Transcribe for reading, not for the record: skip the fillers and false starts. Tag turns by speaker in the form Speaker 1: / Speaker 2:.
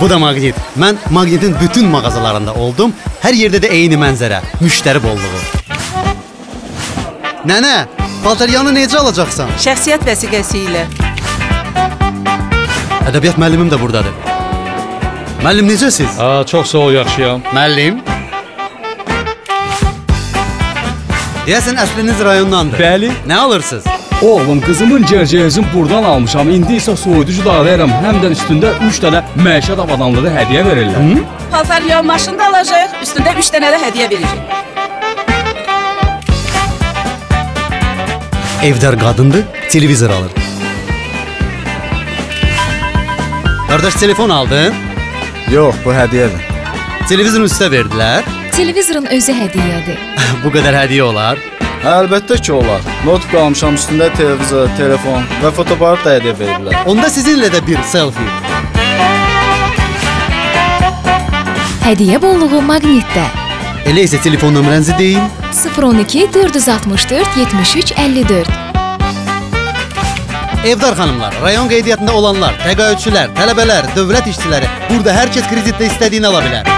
Speaker 1: Bu da Maqnit. Mən Maqnitin bütün mağazalarında oldum. Hər yerdə də eyni mənzərə, müştəri bolluğu. Nənə, paltaryanı necə alacaqsan?
Speaker 2: Şəxsiyyət vəsiqəsi ilə.
Speaker 1: Ədəbiyyat müəllimim də buradadır. Müəllim, necəsiz?
Speaker 3: Çox sağ ol, yaxşıyam.
Speaker 1: Müəllim? Deyəsən, əsliniz rayondandır.
Speaker 3: Bəli.
Speaker 1: Nə alırsınız?
Speaker 3: Oğlum, qızımın gerçəyizini buradan almışam. İndi isə soyuducu da alıram. Həm də üstündə 3 dənə məişət avadanlığı hədiyyə verirlər.
Speaker 2: Paltar yuyan maşını da alacaq, üstündə 3 dənə də hədiyyə verəcək.
Speaker 1: Evdar qadındır, televizor alır. Qardaş, telefon aldın?
Speaker 4: Yox, bu hədiyyədir.
Speaker 1: Televizorun üstə verdilər.
Speaker 5: Televizorun özü hədiyyədir.
Speaker 1: Bu qədər hədiyyə olar.
Speaker 4: Əlbəttə ki, olar. Notebook almışam, üstündə televizor, telefon və fotoaparat da hədiyyə veriblər.
Speaker 1: Onda sizinlə də bir selfie.
Speaker 5: Hədiyyə bolluğu Maqnitdə.
Speaker 1: Elə isə telefon nömrənizi deyin.
Speaker 5: 012 464 73 54.
Speaker 1: Evdar xanımlar, rayon qeydiyyatında olanlar, təqaüdçülər, tələbələr, dövlət işçiləri, burada hər kəs kreditlə istədiyini ala bilər.